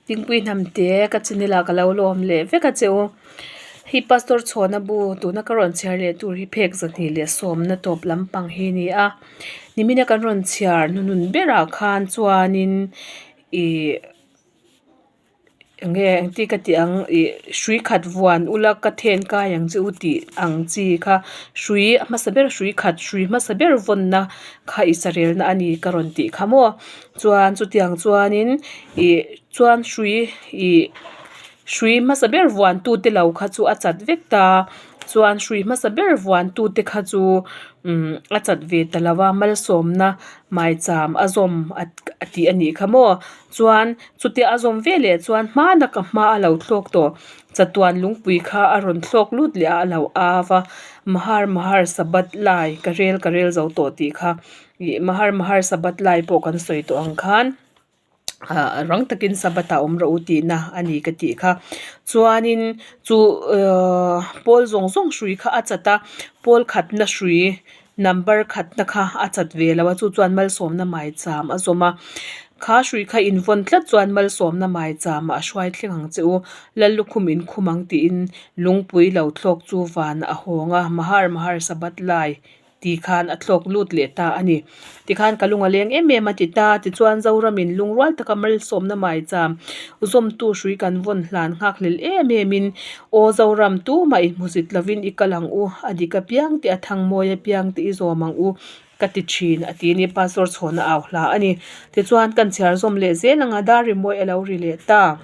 Dingpui hnamte ka channel ah ka lo lawm leh vek a che u. Hei pastor chhuahna bu tuna ka rawn chhiar leh tur hi phek 210 na tawp lampang hi a ni a. Nimina kan rawn chhiar hnuhnun berah khan chuanin ihh Enge engti ka tih ang ih hrui khat vuan ula ka then kai ang che u tih ang chi kha hrui a hmasa ber hrui khat hrui hmasa ber vawnna kha i sarelna a ni ka rawn tih kha maw chuan chutiang chuanin ih chuan hrui ih hrui hmasa ber vuan tu te lo kha chu a chat vek ta chuan hrui hmasa ber vuan tu te kha chu umm a chat ve ta lo a malsawmna maicham a zawm a tih a nih kha maw. Chuan chutia a zawm ve leh chuan hmana ka hma a lo thlawk tawh. Chatuan lungpui kha a rawn thlawk lut leh a, a lo au va. Mahar Mahar Sabbath lai ka rel ka rel zo tawh tih kha ih Mahar Mahar Sabbath lai pawh kan sawi tawh ang khan ah rang takin Sabbath ah awm rawh u tihna a ni ka tih kha. Chuanin chu ahh pawl zawng zawng hrui kha a chat a, pawl khatna hrui Number khatna kha a chat ve lo a, chu chuan malsawmna maicham a zawm a. Kha hrui kha invawn tlat chuan malsawmna maicham ah a hruai thleng ang che u. Lallukhum inkhum ang tiin lungpui lo thlawk chu van a hawng a, Mahar Mahar Sabbath lai ti khan a thlawk lut leh ta a ni. Tikhan ka lung a leng em em a ti ta. Tichuan Zoramin lungrual taka malsawmna maicham zawmtu hrui kan vawn hlan nghak hlel em em in Aw Zoram, tumah i hmusit lovin i kal ang u, a dik apiang te, a thang mawi apiang te i zawm ang u, ka ti thin, a ti ni. Pastor chhawna au hla a ni. Tichuan, kan chhiar zawm leh zel ang a, dar rimawi a lo ri leh ta.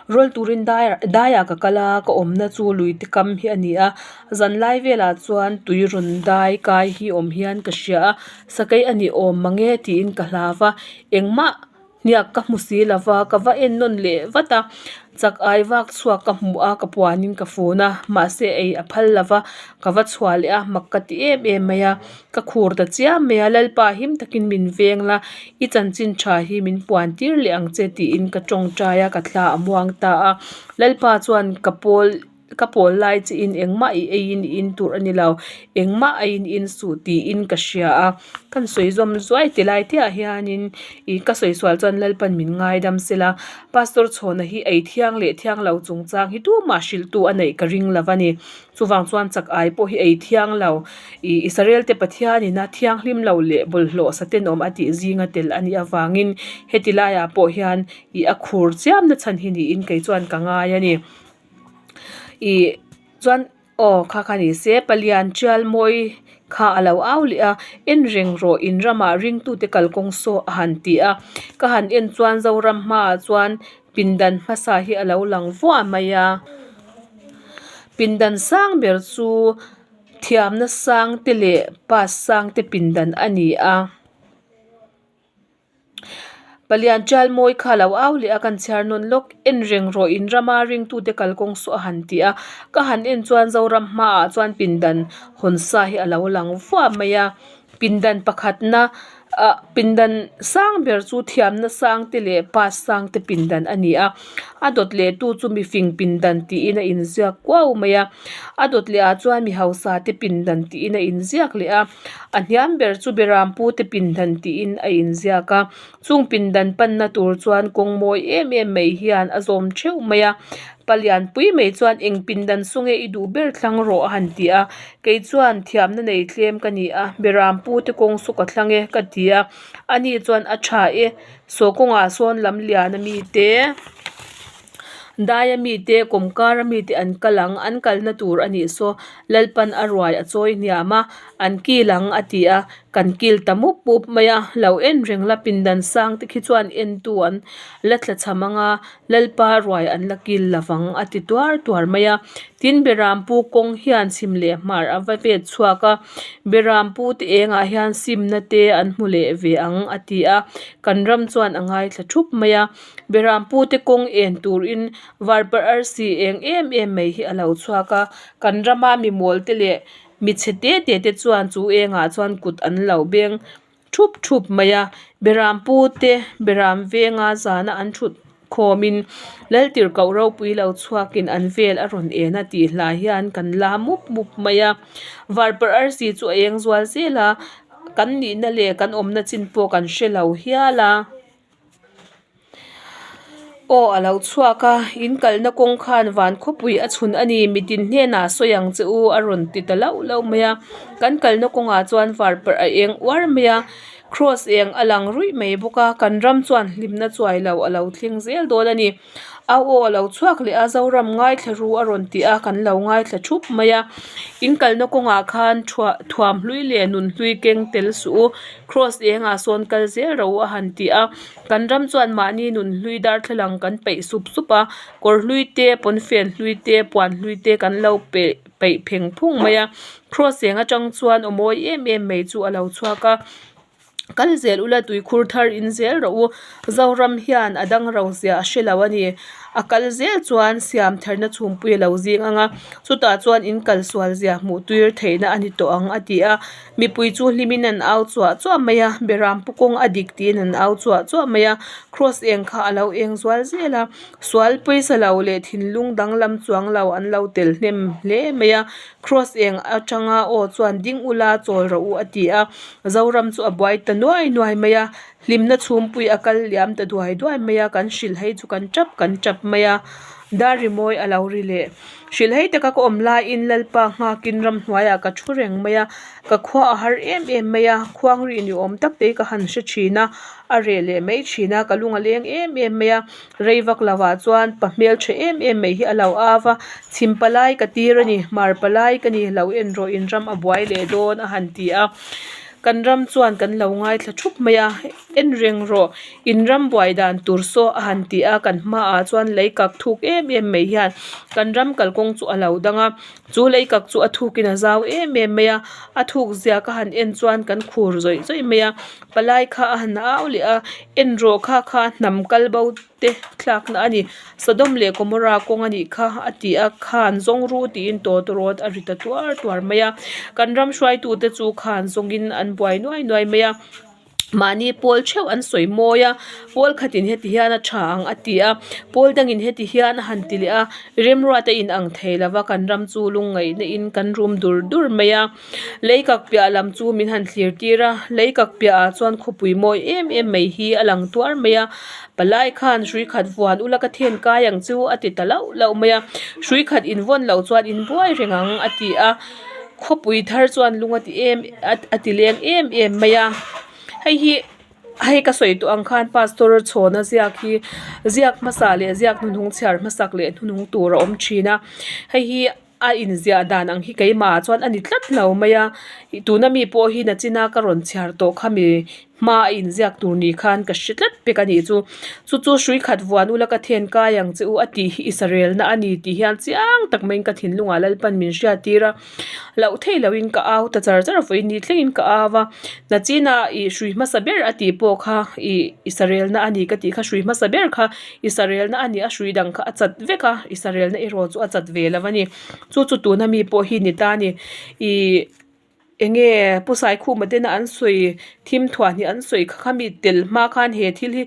Rawl turin daiah ka kal a, ka awmna chu lui te kam hi a ni a. Zanlai velah chuan tui rawn dai kai hi awm hian ka hria a, sakei a ni awm mange tiin ka hlau va, engmah Hniak ka hmu si lo va, ka va en nawn leh vat a, chak ai vak chhuak ka hmu a, ka puanin ka fun a, mahse ei a phal lo va, ka va chhuah leh a, mak ka ti em em mai a, ka khur ta chiam mai a, Lalpa him takin min veng la, i chanchin tha hi min puan tir leh ang che tiin ka tawngtai a, ka thla a muang ta a, Lalpa chuan ka pawl. Ka pawl lai che in engmah i eiin i in tur a ni lo, engmah a in in suh tiin ka hria a, kan sawi zawm zuai ti lai te ah hianin ih ka sawi sual chuan Lalpan min ngaidam sela, Pastor Chhawna hi ei thiang leh thiang lo chungchang hi tumah hrilh tu a neih ka ring lo a ni. Chuvang chuan chak ai pawh hi ei thiang lo, ih Israel te Pathianin a thianghlim lo leh bawlhhlawh satenawm a tih zinga tel a nih avangin heti laiah pawh hian ih a khur chiamna chhan hi niin kei chuan ka ngai a ni. Ih chuan aw kha kha ni se palian tial mawi kha a lo au leh a en reng rawh in ramah ringtute kalkawng saw a han ti a ka han en chuan zoram hmaah chuan pindan hmasa hi a lo lang vuah mai a pindan sang ber chu thiamna sang te leh pass sang te pindan a ni a. Palian tial mawi kha a lo au leh a, kan chhiar nawn lawk en reng rawh in rama ringtute kalkawng saw a han ti a, ka han en chuan Zoram hmaah chuan pindan hawn sa hi a lo lang vuah mai a, pindan pakhatna ah pindan sang ber chu thiamna sang te leh pass sang te pindan a ni a, a dawt leh tu chu mifing pindan tiin a inziak kuau mai a, a dawt leh ah chuan mi hausa te pindan tiin a inziak leh a. A hniam ber chu Berampu te pindan tiin a inziak a, chung pindan panna tur chuan kawng mawi em em mai hian a zawm theuh mai a, palianpui mai chuan eng pindan chu nge i duh ber thlang rawh a han ti a, kei chuan thiamna nei tlem ka ni a, Berampu te kawng chu ka thlang e ka ti a, ani chuan a tha e, saw kawngah sawn lam lian a mi te. Daia mite, kawmkara mite an kal ang, an kalna tur a nih saw Lalpan a ruai a chawi hniam a, an kil ang a ti a, kan kil ta mup mup mai a, lo en reng la pindan sang te khi chuan entu an la tla cham ang a, Lalpa ruai an la kil lo vang a ti tuar tuar mai a. Tin, Berampu kawng hian chhim leh hmar a va vet chhuak a, Berampu te engah hian simna te an hmu leh ve ang a ti a, kan ram chuan a ngaithla thup mai a. Berampute kawng en turin varparh arsi eng em em mai hi a lo chhuak a, kan rama mi mawl te leh mi chhe te te te chuan chu engah chuan kut an lo beng thup thup mai a, Berampute Beram venga zana an thut khawmin Laltirhkoh ropui lo chhuakin an vel a rawn en a tih hla hian kan la mup mup mai a, varparh arsi chu a eng zual zel a, kan nihna leh kan awmna chin pawh kan hre lo hial a. Aw a lo chhuak a, in kalna kawng khan van khawpui a chhun a ni, mitin hnenah sawi ang che u a rawn ti ta lauh lauh mai a. Kan kalna kawngah chuan varparh a eng uar mai a, kraws eng a lang ruih mai bawk a, kan ram chuan hlimna chuai lo a lo thleng zel dawn a ni. Au aw a lo chhuak leh a, Zoram ngaithla ru a rawn ti a, kan lo ngaithla thup mai a. In kalna kawngah khan thuam hlui leh nun hlui keng tel suh u, kraws engah sawn kal zel ro a han ti a. Kan ram chuan mahni nun hlui darthlalang kan peih sup sup a, kawr hlui te, pawnfen hlui te, puan hlui te kan lo peih peih pheng phung mai a. Kraws eng atang chuan aw mawi em em mai chu a lo chhuak a, Kal zel ula tuikhur thar in zel rawh u, Zoram hian a dang ro zia a hre lo a ni. A kal zel chuan siam tharna chhumpui a lo zing ang a, chutah chuan in kal sual zia hmuh tuir theihna a ni tawh ang a ti a. Mipui chu hlimin an au chuah chuah mai a, Beram pu kawng a dik tiin an au chuah chuah mai a, Kraws eng kha a lo eng zual zel a, sual pawisa lo leh thinlung danglam chuang lo an lo tel hnem hle mai a, Kraws eng atanga aw chuan ding ula chawl rawh u a ti a, Zoram chu a buai ta nuai nuai mai a, hlimna chhumpui a kal liam ta duai duai mai a, kan hrilh hei chu kan tap kan tap mai a, dar rimawi a lo ri leh. Hrilhhei taka ka awm laiin Lalpa nghakin ramhnuaiah ka thu reng mai a, ka khua a har em em mai a, khuang rih ni awm tak te hi ka han hre thin a, a reh leh mai thin a, ka lung a leng em em mai a, rei vak lovah chuan pa hmeltha em em mai hi a lo au a, chhim palai ka tir a ni, hmar palai ka ni, lo en rawh in ram a buai leh dawn a han ti a, kan ram chuan kan lo ngaithla thup mai a. En reng rawh, in ram buai dan tur saw a han ti a, kan hmaah chuan lei kak thuk em em mai hian kan ram kalkawng chu a lo dang a, chu lei kak chu a thukin a zau em em mai a, a thuk zia ka han en chuan kan khur zawih zawih mai a, palai kha a han au leh a, en rawh kha kha hnam kal bo te thlakna a ni, Sodom leh Gomorrah kawng a nih kha a ti a, khan zawng ru tiin tawtawrawt a ri ta tuar tuar mai a, kan ram hruaitute chu khan zawngin an buai nuai nuai mai a. Mahni pawl theuh an sawi mawi a, pawl khatin heti hian a tha ang a ti a, pawl dangin heti hian a han ti leh a, remruat a inang thei lo va, kan ram chu lungngaihna in kan rum dur dur mai a. Lei kak piah lam chu min han thlir tir a, lei kak piahah chuan khawpui mawi em em mai hi a lang tuar mai a, palai khan hrui khat vuan ula ka then kai ang chu a ti ta lauh lauh mai a, hrui khat invawn loh chuan inbuai reng ang a ti a. Khawpui thar chuan lung a ti em a ti leng em em mai a hei hi hei ka sawi tawh ang khan pastor chhawna ziak hi ziak hmasa leh ziak hnuhnung chhiar hmasak leh hnuhnung tur a awm thin a hei hi a inziah dan ang hi keimah ah chuan a ni tlat lo mai a tuna mi pawh hi nachina ka rawn chhiar tawh kha mi hma a inziak tur ni khan ka hre tlat pek a nih chu. Chu chu hrui khat vuan ula ka then kai ang che u a tih hi Israel na a ni tih hian chiang tak maiin ka thinlungah Lalpan min hriat tir a. Loh theih lohin ka au ta char char vawiin ni thlengin ka au a. Nachina ih hrui hmasa ber a tih pawh kha ih Israel na a ni ka tih kha hrui hmasa ber kha Israel na a ni a hrui dang kha a chat vek a Israel na erawh chu a chat ve lo a ni. Chu chu tuna mi pawh hi ni ta a ni. Ih. Enge Pu Saikhuma tena an sawi thim thuah hnih an sawi kha khami tel hma khan he thil hi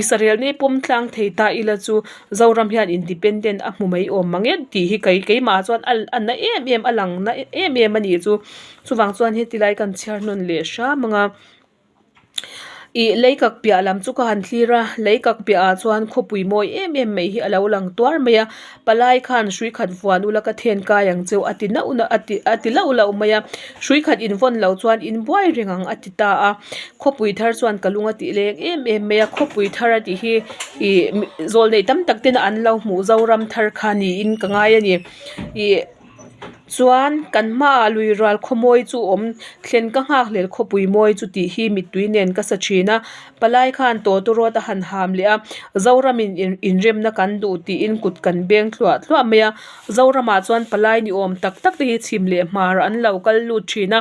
Israel nei pawm tlang thei ta ila chu Zoram hian independent a hmu mai awm mang e tih hi kei keimah chuan a a na em em a lang na em em a nih chu chuvang chuan heti lai kan chhiar hnawn leh hram ang a. Ih lei kak piah lam chu ka han thlir a lei kak piah ah chuan khawpui mawi em em mai hi a lo lang tuar mai a palai khan hrui khat vuan ula ka then kai ang cheu a ti nauh nauh a ti a ti lauh lauh mai a hrui khat in vawn loh chuan in buai reng ang a ti ta a khawpui thar chuan ka lung a tih leng em em mai a khawpui thar a tih hi ih zawl nei tam tak ten a an lo hmuh zoram thar kha niin ka ngai a ni ih. Chuan kan hmaah lui ral khawmawi chu awm thlen ka nghakhlel khawpui mawi chu tih hi mittui nen ka sa thin a palai khan tawtawrawt a han ham leh a Zoramin inremna kan duh tiin kut kan beng thluah thluah mai a Zoramah chuan palai ni awm tak tak te hi chhim leh hmar an lo kal lut thin a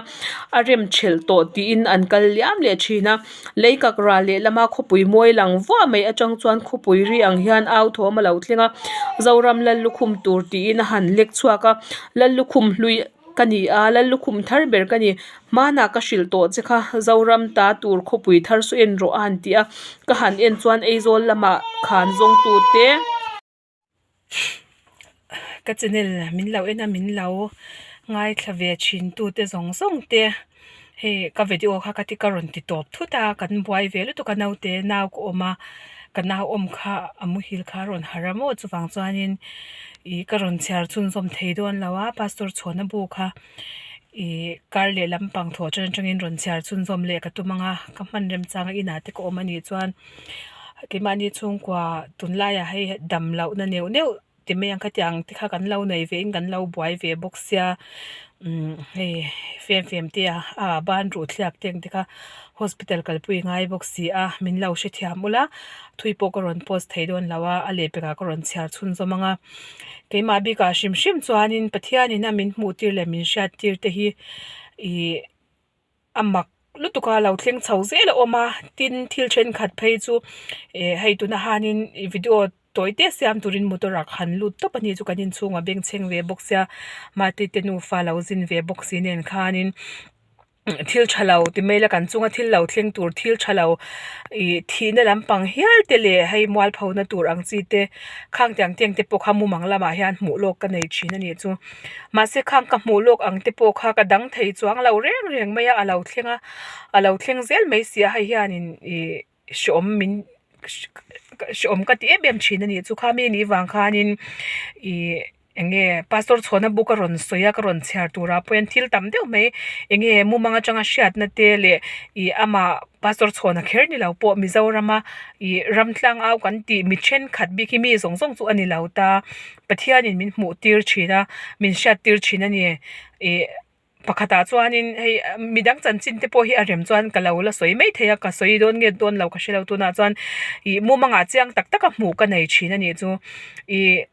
a rem thelh tawh tiin an kal liam leh thin a leikak ral leh lama khawpui mawi lang vuah mai atang chuan khawpui ri ang hian au thawm a lo thleng a Zoram Lallukhum tur tiin a han lek chhuak a Lallukhum hlui ka ni a Lallukhum thar ber ka ni hmanah ka hrilh tawh che kha Zoram ta tur khawpui thar saw en rawh a han ti a ka han en chuan Aizawl lamah khan zawngtu te. Ka channel min lo en a min lo ngaithla ve thin tu te zawng zawng te hei ka video kha ka ti ka rawn ti tawp thut a kan buai ve lutuk a naute nau ka awm a. Ka nau awm kha a muhil kha a rawn harh a maw chuvang chuanin ih ka rawn chhiar chhunzawm thei dawn lo a pastor chhuahna bu kha ih kar leh lampang thawh atang atangin rawn chhiar chhunzawm leh ka tum ang a ka hman remchang a inah te ka awm a nih chuan keimahni chhungkua tunlaiah hei dam lohna neuh neuh ti mai ang khatiang te kha kan lo nei ve in kan lo buai ve bawk sia umm hei fem fem te a a ban ruh thliak te ang te kha hospital kalpui ngai bawk si a min lo hrethiam ula thui pawh ka rawn post thei dawn lo a a lehpekah ka rawn chhiar chhunzawm ang a keimah bikah hrim hrim chuanin Pathianin a min hmuh tir leh min hriat tir te hi ihh. a mak lutuk a lo thleng chho zel a awm a tin thil thenkhat phei chu eh hei tuna hanin ih video tawi te siam turin motor ah khan lut tawp a ni chu kan inchhungah bengchheng ve bawk sia mahni te nufa lo zin ve bawk si nen khanin thil tha lo ti mai ila kan chunga thil lo thleng tur thil tha lo ih thihna lampang hial te leh hei mualpho na tur ang chi te khang tiang tiang te pawh kha mumang lamah hian hmuh lawk ka nei thin a nih chu. Mahse khang ka hmuh lawk ang te pawh kha ka dang thei chuang lo reng reng mai a, a lo thleng a, a lo thleng zel mai si a, hei hianin ih hreawm min hreawm ka ti em em thin a nih chu kha mi nih vang khanin ih eng nge pastor chhuahna bu ka rawn sawi a ka rawn chhiar turah pawh hian thil tam deuh mai eng nge mumang atanga hriatna te leh ih amah pastor chhuahna kher ni lo pawh Mizorama ih ram tlangau kan tih mi thenkhat bik hi mi zawng zawng chu a ni lo ta. Pathianin min hmuh tir thin a, min hriat tir thin a ni. Ih pakhatah chuanin hei midang chanchin te pawh hi a rem chuan ka lo la sawi mai thei a, ka sawi dawn nge dawn lo ka hre lo tunah chuan ih mumangah chiang tak taka hmuh ka nei thin a nih chu. Ih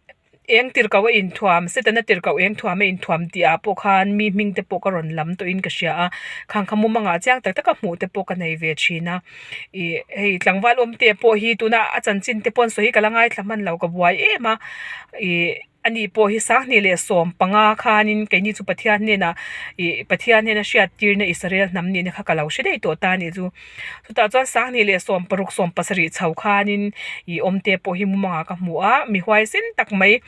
eng tirhkoh a inthuam setana tirhkoh eng thuam a inthuam tih ah pawh khan mi hming te pawh ka rawn lam tawhin ka hria a, khang kha mumangah chiang tak taka hmuh te pawh ka nei ve thin a. Ih hei tlangval awm te pawh hi tuna a chanchin te pawh an sawi hi ka la ngaithla hman lo ka buai em a ih ani pawh hi sanghnih leh 15 khanin keini chu Pathian hnenah ih Pathian hnena hriat tirna Israel hnam nihna kha ka lo hre daih tawh ta anih chu chutah chuan sanghnih leh 16 17 chho khanin ih awm te pawh hi mumangah ka hmu a mi huaisen tak mai.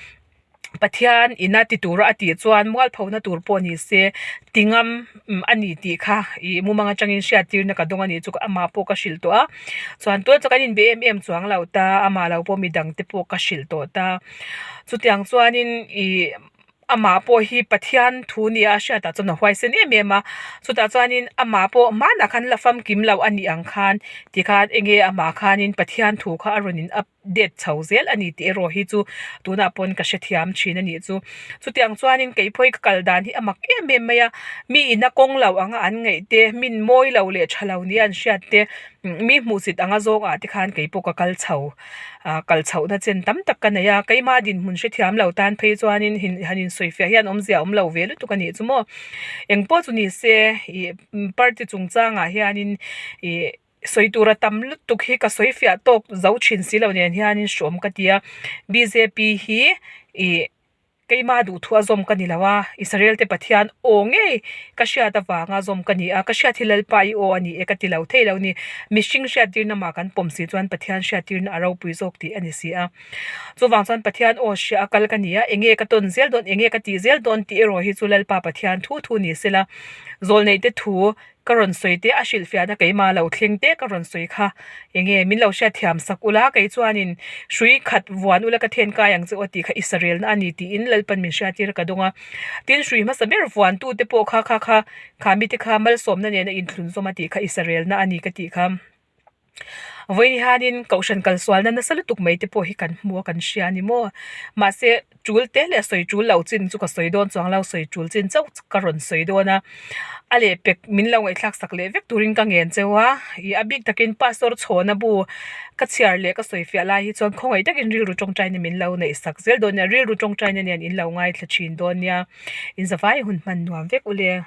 Pathian ina ti tura a tih chuan mualphona tur pawh ni se ti ngam a ni tih kha ih mumang atangin hriattirna ka dawng a nih chu amah pawh ka hrilh tawh a chuan tuna chu kan inbe em em chuang lo ta amah lo pawh midang te pawh ka hrilh tawh ta chutiang chuanin ih amah pawh hi Pathian thu nia a hriatah chuan a huaisen em em a chutah chuanin amah pawh hmanah khan la famkim lo a nih ang khan tikhan enge amah khanin Pathian thu kha a rawn in up. det chho zel a ni tih erawh hi chu tunah pawn ka hrethiam thin a nih chu. Chutiang chuanin keipawh hi ka kal dan hi a mak em em mai a, mi ina kawng lo anga an ngaih te, min mawi lo leh tha lo nia an hriat te, mi hmuhsit anga zawng ah te khan keipawh ka kal chho ah kal chhohna chen tam tak ka nei a, keimah dinhmun hrethiam lo tan phei chuanin han insawifiah hian awmzia awm lo ve lutuk a nih chu maw. Engpawh chu ni se ih party chungchangah hianin ih. Sawi tura tam lutuk hi ka sawi fiah tawk zo thin si lo nen hianin hrawm ka ti a, bjp hi ih keima duhthu a zawm ka ni lo a, Israel te Pathian aw ngei ka hriat avanga zawm ka ni a, ka hriat hi Lalpa i aw a ni e ka ti lo thei lo ni, mihring hriattirna mah kan pawm si chuan Pathian hriattirna a ropui zawk tih a ni si a, chuvang chuan Pathian aw hria a kal ka ni a, enge ka tawn zel dawn enge ka tih zel dawn tih erawh hi chu Lalpa Pathian thu thu ni sela, zawlneih te thu Ka rawn sawi te a hrilhfiahna keimah lo thleng te ka rawn sawi kha enge min lo hriatthiam sak ula kei chuanin hrui khat vuan ula ka then kai ang che aw tih kha Israel na a ni tiin Lalpan min hriattir ka dawng a tin hrui hmasa ber vuan tu te pawh kha kha kha kha mite kha malsawmna nen a inthlun zawm a tih kha Israel na a ni ka tih kha. Vawiin hianin kohhran kalsualna nasa lutuk mai te pawh hi kan hmu a kan hria a ni maw? Mahse tul te leh sawi tul lo chin chu ka sawi dawn chuang lo sawi tul chin chauh ka rawn sawi dawn a a lehpek min lo ngaihthlak sak leh vek turin ka ngen cheu a ih a bik takin pastor chhawna bu ka chhiar leh ka sawi fiah lai hi chuan khawngaih takin rilru tawngtaina min lo neih sak zel dawn nia rilru tawngtaina nen in lo ngaithla thin dawn nia inzavai hun hman nuam vek ule.